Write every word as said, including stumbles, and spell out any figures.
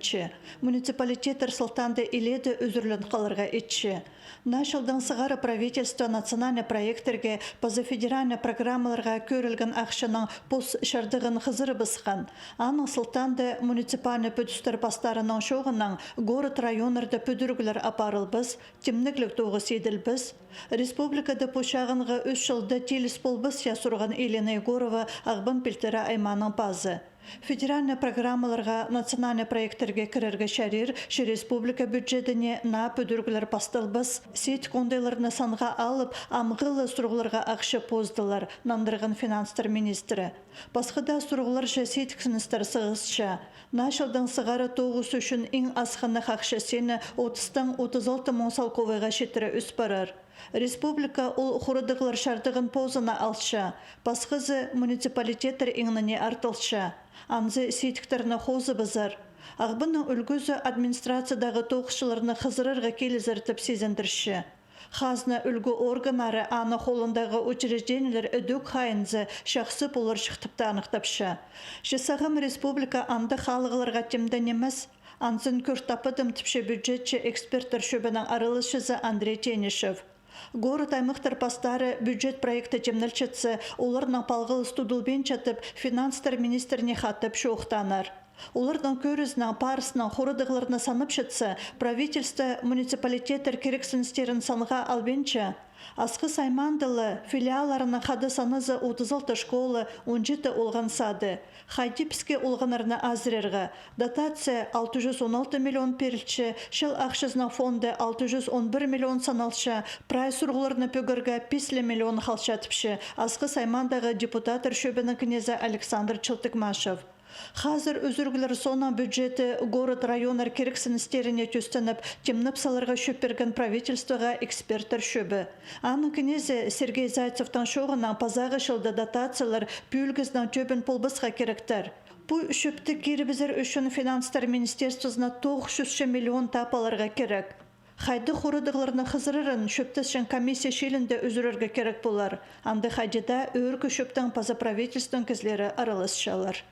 Че, муниципалитеттер сылтаанда илееде ӱзӱрлен халарға итче. Наа чылдаң сығара правительство национальнай проекттерге паза федеральнай программаларға кӧрілген ахчаның пос чардығын хызырыбысхан. Аның сылтаанда муниципальнай пӱдістер пастарының чооғынаң город-районнарда пӱдіріглер апарылбас, тимнігліг тоғыс иділбес. Республикада пу чағынға ӱс чылда тиліс полбас, я сурған Елена Егорова, Ағбан пилтірі аймааның пазы. Федеральнай программаларға, национальнай проекттерге кірерге чарир, че республика бюджедіне наа пӱдіріглер пасталбас. Сидік оңдайларны санға алып, амғы ла сурығларға ахча поздылар, нандырған финанстар министрі. Пасха даа сурығларҷа сидіксіністер сығысча. Наа чылдаң сығара тоғыс ӱчӱн иң асхынах ахча сині отыстаң отыс алты муң салковайға читіре ӧс парар. Республика ол хурадығлар чардығын позына алча, пасхазы муниципалитеттер иңніне артылча. Анзы сидіктерні хозыбызар. Ағбанның ӱлгӱзі администрациядағы тоғысчыларны хызырарға килізер тіп сизендірче. Хазна ӱлгӱ органнары, аның холындағы учреждениелер ідӧк хайынзы чахсы поларҷых тіп танығтапча. Че сағам республика андағ халығларға тимде нимес, анзын кӧр таппадым тіпче бюджетче эксперттер чӧбінің араласчызы Андрей Тенишев. Город-аймахтар пастары бюджет проекті тимнелчетсе, оларның палғалыс тудылбинча тіп, финанстар министріне хатап чоохтааннар. Оларның кӧрізінең, парыснаң хурадығларны санапчатса, правительство муниципалитеттер кирексіністерін санға албинча. Асхыс аймаанда ла филиалларының хада саназы отыс алты школа, он читі олған сады. Хайди піске олғаннарны азырирға? Дотация алты чӱс он алты миллион пирілче, чыл ахчазының фонды алты чӱс он пір миллион саналча, прай сурығларны пӧгерге пис ле миллион халча тіпче Асхыс аймаандағы депутаттар чӧбінің кнезі Александр Челтыгмашев. Хазыр ӱзӱріглер соонаң бюджеті город-районнар кирексіністеріне тӧстеніп, тимнеп саларға чӧп пирген правительствоға эксперттер чӧбі. Аның кнезі Сергей Зайцевтің чооғынаң, пазағы чылда дотациялар пӱӱлгізінең тӧбін полбасха киректер. Пу чӧпті кирібізер ӱчӱн финанстар министерствозына тоғыс чӱсче миллион таап аларға кирек. Хайдағ хурадығларны хызырарын чӧптесчең комиссия чилінде ӱзӱрерге кирек полар. Анда хайди даа ӧӧркі чӧптің паза правительствоның кізілері араласчалар.